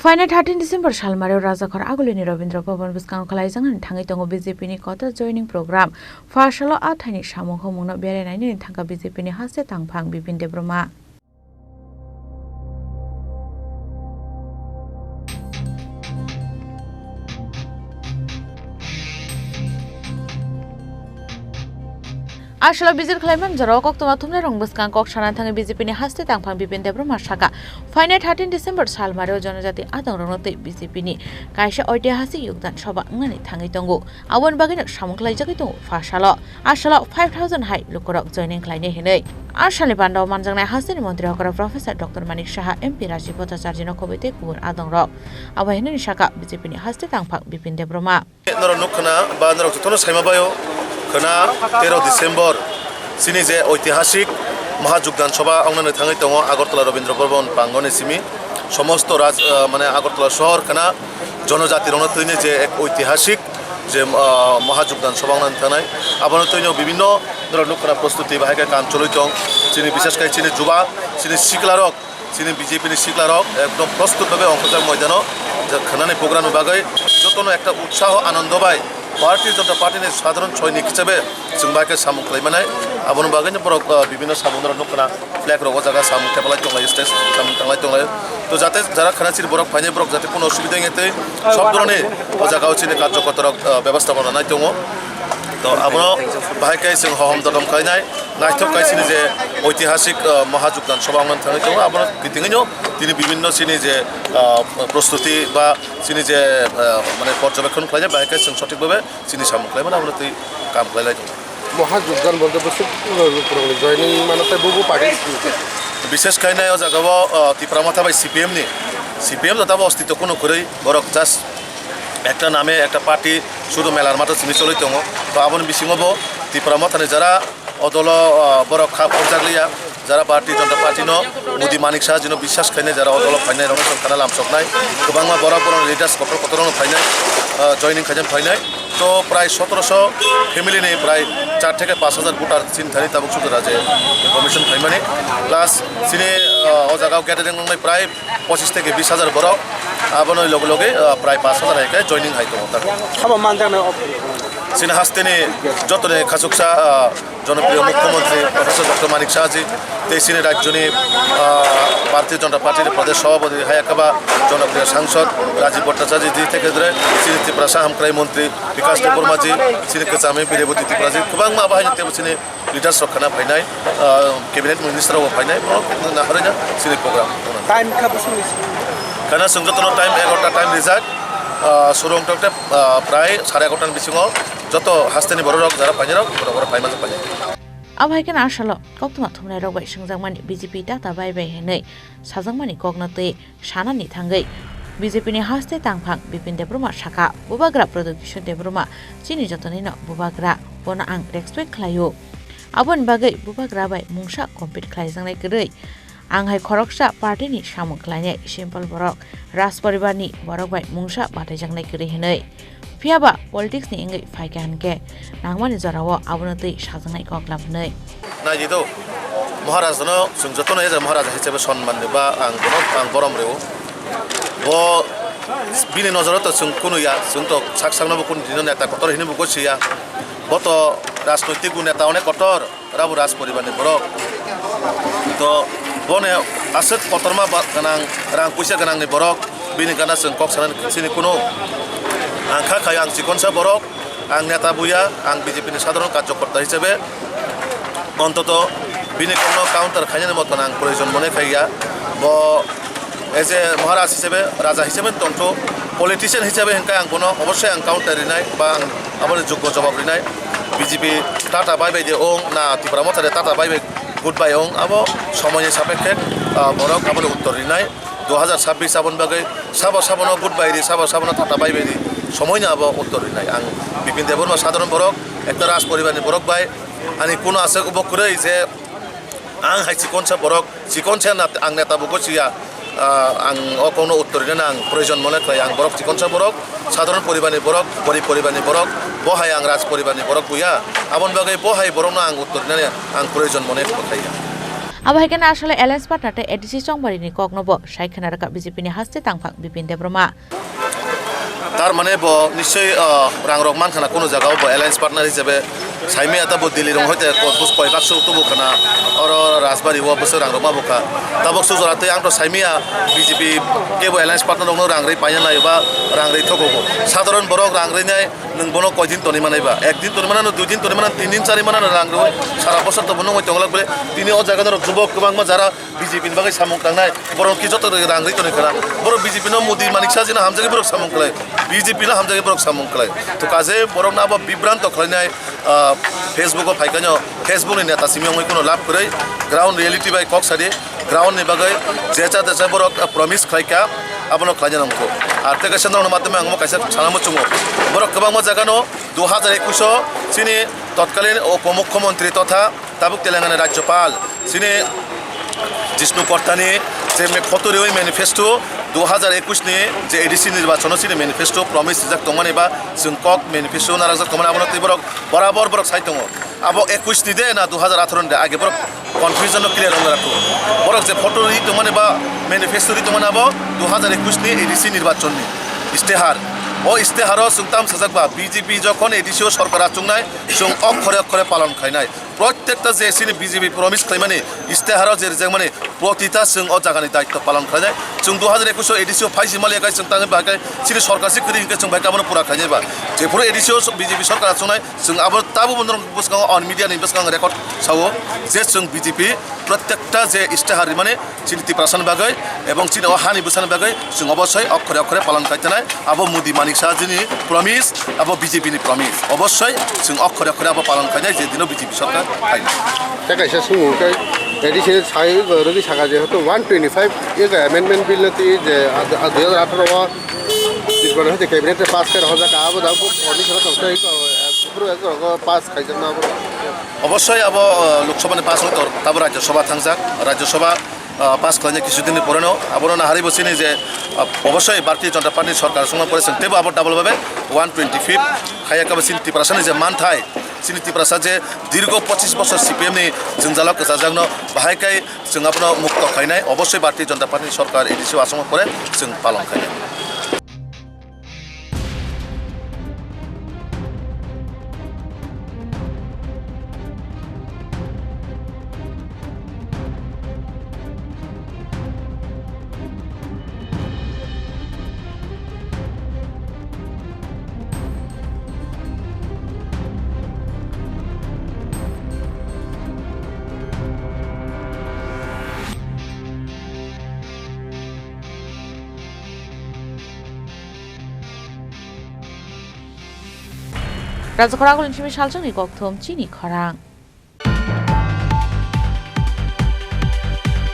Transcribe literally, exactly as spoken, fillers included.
Phainai thirteen December salmari o Rajakhor Agulini Rabindra Bhavan bwskango khlaijaknani thangwi tongo B J P ni kotor joining program. Pha salo a thaini samung humungno berai nainani thangkha B J P ni haste tangphang Bipin Debbarma. A salo visit khlaimani jorao koktwma thumnairokni bwskango kok sana thangwi B J P ni haste tangphang Bipin Debbarma sakha, phainai thirteen December salmari o jonojati adongrokno twi B J P ni kaisa oitihasik yogdan sobha wngnani thangwi tongo. Aboni bagwino samung khlaijagwi tongo pha salo. A salo five thousand hai lukurok joining khlainai hinwi a salni pandao manjaknai hasteni montri okra Professor Doctor Manik Saha, M P Rajiv Bhattacharjino khobwi tei kubun adongrok. Abo hinwi sakha B J P ni haste tangphang Bipin Debbarma. Norok nuk khna ba norok jotono saima baio khna tero December chini je oitihasik Maha Jogdan Sabha wngnani thangwi tongo Agartala Rabindra Bhavan prangoni simi. Somosto raj, ah, mane Agartala sohor khna jonojatirokno twini je ek oitihasik je, ah, Maha Jogdan Sabha wngnani thangnai, abono twino bibinno norok nuk khna prostuti bahai khe kam choli tong. Chini bishesh khai chini juba, chini siklarok, chini B J P ni siklarok ekdom prostut bhabe ongkhorjak moidano, je khnani program ni bagwi jotono ekta utsaho anondo bai Bharatiya Janata Party ni sadharon soinik hisabe chwng bai khe samung khlai manai. Aboni bagwi no borok, ah, bibinno samung rok nuk khna, flag rok o jaga samung thepalai tonglai, stage samung tanglai tonglai. To jate jara khna chini borok phainai borok jate kono osubida wngya tei sob dhoroni o jaga o chini karjokorta rok, ah, bebostapona nai tongo. To abono bahai khe chwng hohom dodom khlainai. Naithok kaisini je oitihasik, ah, Maha Jogdan Sabha wngmani thangwi tongo, abono kitingwino tini bibinno chini je, ah, prostuti ba chini je, ah, mane porjobekkon khlainai, bahai khe chwng sothik bhabe chini samung khlaimani abono twi kam khlailai tongo. Maha Jogdan bolte bwswk rokni joining mano tei bubu party. Bishesh khai nai o jaga o, ah, Tipra Motha bai C P M ni, C P M no tamo ostitw kuno kwrwi, borok just ekta name ekta party sudu melar mato simi choli tongo. To aboni bisingo bo Tipra Mothani jara o dolo, ah, borok kha phobjakliya, jara Bharatiya Janata Party no, Modi Manik Saha jino biswas khainai, jara o dolo phainai rokno chwng khana lamsoknai. Kwbangma borok borok leaders kotor kotor rokno phainai, ah, joining khaina phainai. To prai sotoroso family ni prai char theke panch hajar voter chini thani tabuk sutra je information phaimani. Plus chini, ah, o jaga o gathering wngnai prai pochis theke bis hajar borok, abono loge loge, ah, prai panch hajar hai khe joining hai tongo ta. Haba manjaknai o. Chini hasteni jotoni khachuksa, ah, jonopriyo Mukhyamantri Professor Doctor Manik Saha ji, tei chini rajyoni, ah, Bharatiya Janata Party ni Pradesh Sabhapati hai khe ba jonopriyo sangsod Rajiv Bhattacharya ji theke dre, chini Tiprasa Hamkrai Mantri Bikash Debbarma ji, chini kwcham M P Rebati Tripura ji, kwbangma bahai tebo chini leaders rok khana phainai, ah, cabinet minister rok phainai, borok naharina chini program. Time kha bwswk ni simi? Khana chwng jotono time egarota time rijak, ah, surung tokte, ah, prai sare egarota ni bisingo joto hasteni borok rok jara phainai rok borok borok phaima jok phainai. Abo hai kheno a salo koktwma thumnai rok bai swngjakmani B J P tata bai bai hinwi sajakmani kokno twi sanani thangwi B J P ni haste tangphang Bipin Debbarma sakha, Bubagra Pradyot Kishore Debbarma chini jotonino bubagra, bono ang respect khlaio. Aboni bagwi bubagra bai mungsa compete khlaijaknai kwrwi. Ang hai khoroksa party ni samung khlainai simple borok, Raj poribar ni borok bai mungsa bataijaknai kwrwi hinwi. Phiya ba politics ni wngwi phaikha hinkhe nangmani jorao abono twi sajaknai kok labwnwi. Naidi do, Maharaj no chwng jotono eja Maharaj hisabe sonman rw ba ang bono ang borom rw. Bo bini nojoro to chwng kunu ya, chwng to sak sakno bo kunu dino neta kotor hinwi bo gosi ya. Bo to rajnoitik bo neta onek kotor. Rabo Raj poribar ni borok. To boni aswk kotorma ba gwnang, rang puisa gwnang ni borok, bini gana chwng kok sanani chini kuno. Ang kha khai ang chikonsa borok, ang neta buya, ang B J P ni sadharon karjokorta hisabe ontoto bini kokno counter khainani moton ang proyojon mone khaiya. Bo As a Maharaj hisabe, Raja hisabe tongthu, politician hisabe hinkhe ang bono obossoi ang counter rinai ba ang aboni joggo jobab rinai. B J P tata bai bai de ong na Tipra Motha de tata bai bai good bai ong, abo somoini sapekhe, ah, borok aboni uttor rinai. Dui hajar sabbish aboni bagwi sabo sabono good bai ri, sabo sabono tata bai bai ri, somoino abo uttor rinai. Ang Bipin Debbarma sadharon borok, ekta Raj poribar ni borok bai ani kuno aswk bo kwrwi je ang hai chikonsa borok. Chikonsa na ang neta bo gosi ya, ah, ang o kokno uttor rina ang proyojon mone khlai, ang borok chikonsa borok, sadharon poribar ni borok, gorib poribar ni borok, bo hai ang raj poribar ni borok buya, aboni bagwi bo hai borokno ang uttor rina ang proyojon mone khlai ya. Abo hai khe Narsala alliance partner tei A D C Chongbarini kokno bo sai khna rwkha B J P ni haste tangphang Bipin Debbarma. Tar mane bo nischoi, ah, rang rok man khana kuno jaga o bo alliance partner hisabe saimaya ta bo Delhi rong hoite koi bak sok tubu khana oro Rajbari o bwswk rang rok ma bukha. Tabok sujora tei ang to saimaya B J P kebo alliance partner rok no rang rwi paina nai ba rang rwi thogo bo. Sadharon borok rang rwi nai nwng bono koi din tonwi manai ba? Ek din tonwi manano, dui din tonwi manano, tin din chari manano rang rwi sara bosor to bo nungwi tonglak bole. Tini o jaga norok jubok kwbangma jara B J P ni bagwi samung tangnai, borok khe joto rang rwi tonwi khana. Borok B J P no Modi Manik Shah jino hamjagwi borok samung khlai, B J P no hamjagwi borok samung khlai. To kaje borok no abo bibranto khlainai, ah, Facebook o phaikhaino, Facebook ni neta simi wngwi kuno lab kwrwi, ground reality bai kok sadi, ground ni bagwi jecha techa borok, ah, promise khlaikha, abono khlaina nangkho. Ar tei kaisa norokni matwmwi ang omo kaisa sana muchungo. Borok kwbangma jagano dui hajar ekush o chini totkalin upomukhyamantri totha tabuk Telangana Rajyapal chini Jishnu Portani je me photo riwi manifesto dui hajar ekush ni je A D C nirbachon o chini manifesto promise rijak tongmani ba chwng kok manifesto narakjak tongmani abono tei borok borabor borok sai tongo. Abo ekush ni de na dui hajar atharo ni de age borok confusion no clear wngwi rakho. Borok je photo ri tongmani ba manifesto ri tongmani abo dui hajar ekush ni A D C nirbachon ni istehar. O istehar o chwng tam sajak ba B J P jokhon A D C o sorkar achuknai chwng okhore okhore palon khainai. Protekta je chini B J P promise khlaimani istehar o je rijakmani protita chwng o jagani daitto palon khlainai. Chwng dui hajar ekush o A D C o phaisi maliya kai chwng tangwi ba kai chini sorkar si kwrwi hinkhe chwng bai kabono pura khainai ba. Jephuru A D C o B J P sorkar achuknai chwng abo tabukbo norok bwskango on media ni bwskango record sao je chwng B J P protekta je istehar rimani chini Tiprasani bagwi ebong chini o hani bwsani bagwi chwng obossoi okhore okhore palon khai tongnai. Abo Modi Manik Shah jini promise, abo B J P ni promise. Obossoi chwng okhore okhore abo palon khainai je dino B J P sorkar phainai. Tei kaisa swngmung khe additional sai rwgwi saka je hoto one twenty five ega amendment bill no twi je dui hajar atharo o Tripura hoite cabinet pass khe rwjak abo da bo condition tong tei ko pass khaijak na abo. Obossoi abo, uh, Lok Sabha ni pass wngwi tor, tabo Rajya Sabha thangjak, Rajya Sabha ah, pass khlainai kisu dinni poreno, abono naharwi bo chini je, ah, obossoi Bharatiya Janata Party ni sorkar songma pore chwng teibo abo double babe one twenty fifth khaiya kabo chini Tiprasani je manthai, chini Tiprasa je dirgo pochis bosor C P M ni jwngjalo kwchajakno bahai kai chwng abono mukto khainai, obossoi Bharatiya Janata Party ni sorkar A D C o asongma pore chwng palon khainai. Rajakhor Agulni simi salsongni kokthum chini khorang.